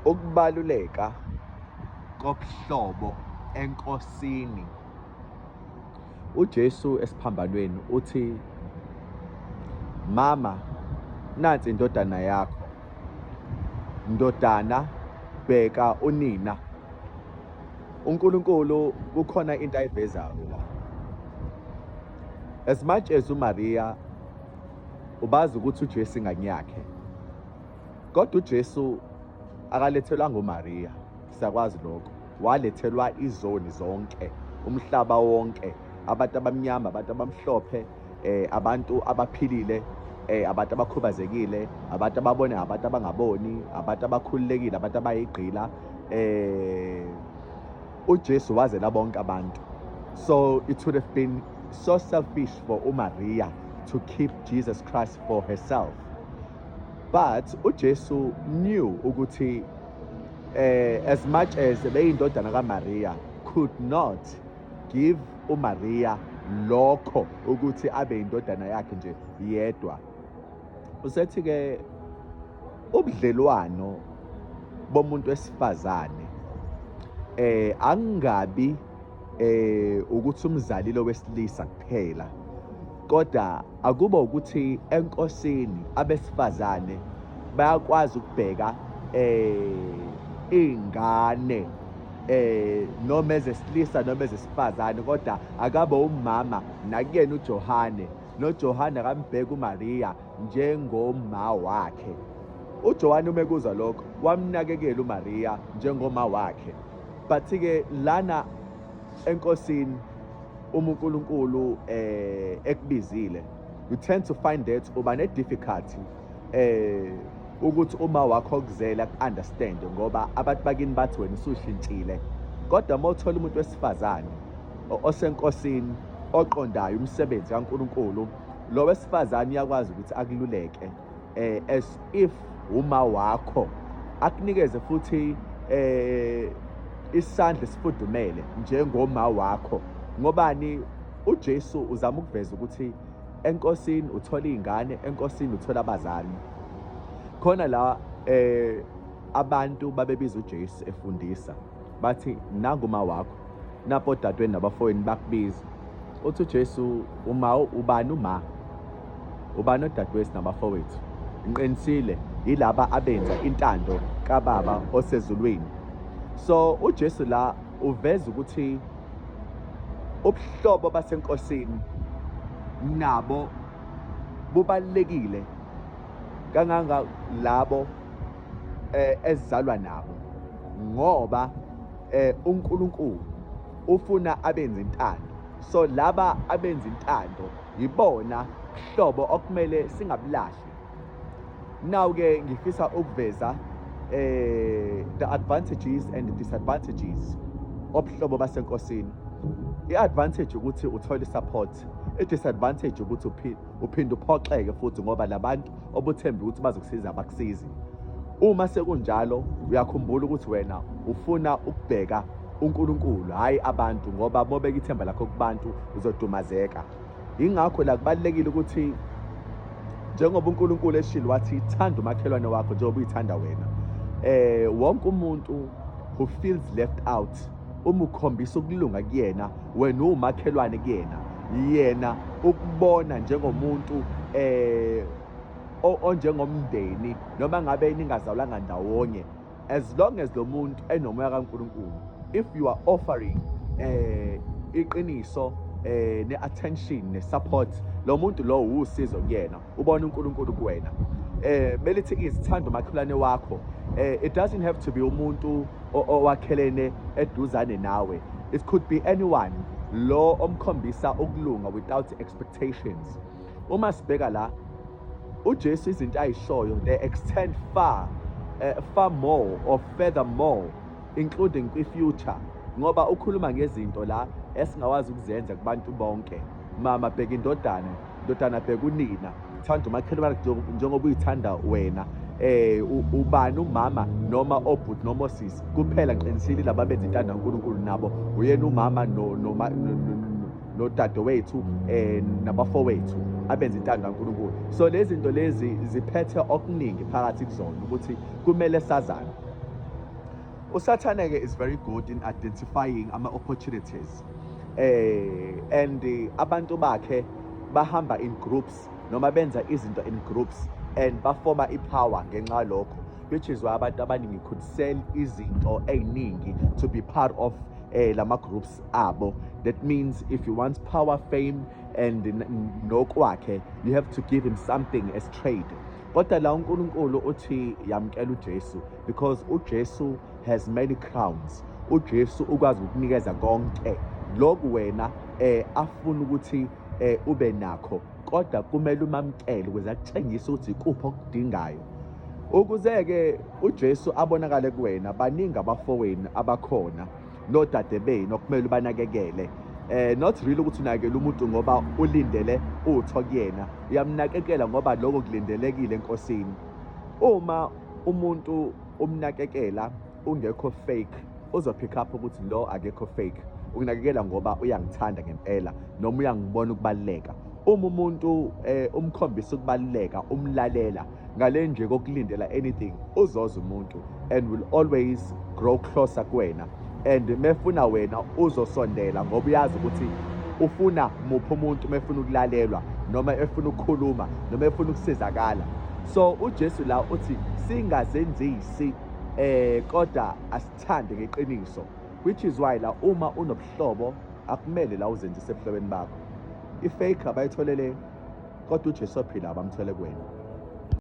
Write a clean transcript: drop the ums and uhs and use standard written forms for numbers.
Ukubaluleka kobuhlobo eNkosini. UJesu esiphambanweni uthi, Mama, nansi indodana yakho. Ndodana, bheka unina. UNkulunkulu kukhona into ayivezayo la. As much as uMaria ubazi ukuthi uJesu ingane yakhe, kodwa uJesu akalethelwanga uMaria, siyakwazi lokho. Walethelwa izoni zonke, umhlaba wonke, abantu abamnyama, abantu abamhlophe, abantu abaphilile, abantu abakhubazekile, abantu ababona, abantu abangaboni, abantu abakhululekile, abantu abayigqila. UJesu wazela bonke abantu. So it would have been so selfish for uMaria to keep Jesus Christ for herself. But uJesu knew ukuthi as much as beyindodana kaMaria could not give uMaria lokho ukuthi abe indodana yakhe nje yedwa. Usethi ke ubudlelwano bomuntu wesifazane angabi ukuthi umzalile wesilisa kuphela, kodwa akuba ukuthi enkosini abesifazane bayakwazi ukubheka ingane noma ezesilisa noma ezesifazane, kodwa akabe umama nakuyena uJohane, noJohane akambheka uMaria njengoma wakhe. UJohane uma ekuzwa lokho wamnakekela uMaria njengoma wakhe. But ke lana enkosini uma uNkulunkulu ekubizile, you tend to find that uba ne difficulty ukuthi uma wakho okuzela ku-understand, ngoba abantu bakini bathi wena usushintshile. Kodwa uma uthola umuntu wesifazane osenkosini oqondayo umsebenzi kaNkulunkulu, lo wesifazane uyakwazi ukuthi akululeke as if uma wakho, akunikeze futhi isandla esifudumele njengoma wakho. Ngobani? UJesu uzama ukuveza ukuthi enkosini uthola izingane, enkosini uthola abazali. Khona la abantu babebiza uJesu efundisa, bathi nangu uma wakho, napo odadweni nabafowenu bakubiza. Uthi uJesu, uma ubani uma ubani odadewethu nabafowethu? Ngiqinisile, yilaba abenza intando kaBaba osezulwini. So uJesu la uveza ukuthi ubuhlobo basenkosini nabo bubalulekile kanganga labo esizalwa nabo, ngoba uNkulunkulu ufuna abenze intando. So laba abenza intando yibona hlobo okumele singabulahli. Now ke ngifisa ukuveza the advantages and the disadvantages obuhlobo basenkosini. I-advantage ukuthi uthole support, i-disadvantage ukuthi uphinde uphoxeke futhi, ngoba labantu obuthemba ukuthi bazokusiza abakusizi. Uma sekunjalo uyakhumbula ukuthi wena ufuna ukubheka uNkulunkulu, hhayi abantu, ngoba mobeka ithemba lakho kubantu uzodumazeka. Ingakho la kubalulekile ukuthi njengoba uNkulunkulu eshilo wathi thanda umakhelwane wakho njengoba uyithanda wena, wonke umuntu who feels left out, uma ukhombisa ukulunga kuyena, wena uwumakhelwane kuyena, yena ukubona njengomuntu onjengomndeni, noma ngabe ningazalwanga ndawonye, as long as lo muntu enomoya kaNkulunkulu, if you are offering iqiniso ne-attention ne-support, lo muntu lo uwusizo kuyena, ubona uNkulunkulu kuwena. Belithi izithanda umakhelwane wakho, it doesn't have to be umuntu owakhelene eduzane nawe, it could be anyone lo omkhombisa ukulunga without expectations. Uma sibheka la uJesu izinto ayishoyo, they extend far, far more or further more, including kwi-future, ngoba ukhuluma ngezinto la esingawazi ukuzenza kubantu bonke. Mama bheka indodana, ndodana bheka unina, thanda umakhelwane njengoba uyithanda wena. Ubani umama noma obhuti noma osisi kuphela, ngiqinisile laba benza intando kaNkulunkulu nabo uyena umama nodadewethu nabafowethu abenza intando kaNkulunkulu. So lezi zinto lezi ziphethe okuningi phakathi kuzona ukuthi kumele sazane. Usathane ke is very good in identifying ama opportunities. And abantu bakhe bahamba in groups noma benza izinto in groups and bafoma ipower ngenxa lokho, which is why abantu abaningi could sell izinto ey'ningi to be part of lama groups abo. That means if you want power, fame and nokwakhe, you have to give him something as trade. Kodwa la uNkulunkulu uthi yamkela uJesu, because uJesu has many crowns. UJesu ukwazi ukukunikeza konke lokhu wena afuna ukuthi ube nakho, kodwa kumele umamkele ukuze akutshengise ukuthi ikuphi okudingayo ukuze-ke uJesu abonakale kuwena. Baningi abafowenu abakhona nodade benu okumele ubanakekele. Not really ukuthi unakekela umuntu ngoba ulindele utho kuyena, uyamnakekela ngoba lokho kulindelekile enkosini. Uma umuntu umnakekela ungekho fake, uzopick up ukuthi lo akekho fake, ukunakekela ngoba uyangithanda ngempela noma uyangibona ukubaluleka. Uma umuntu umkhombisa ukubaluleka, umlalela ngale nje kokulindela anything, uzoza umuntu and will always grow closer kuwena, and mefuna wena uzosondela ngoba uyazi ukuthi ufuna muphi umuntu mefuna ukulalelwa noma efuna ukukhuluma noma efuna ukusizakala. So uJesu la uthi singazenzisi, kodwa asithande ngeqiniso, which is why la uma unobuhlobo akumele la uzenzise ebuhlobeni bakho. I-fake abayitholele, kodwa uJesu ophila abamthole kuwena.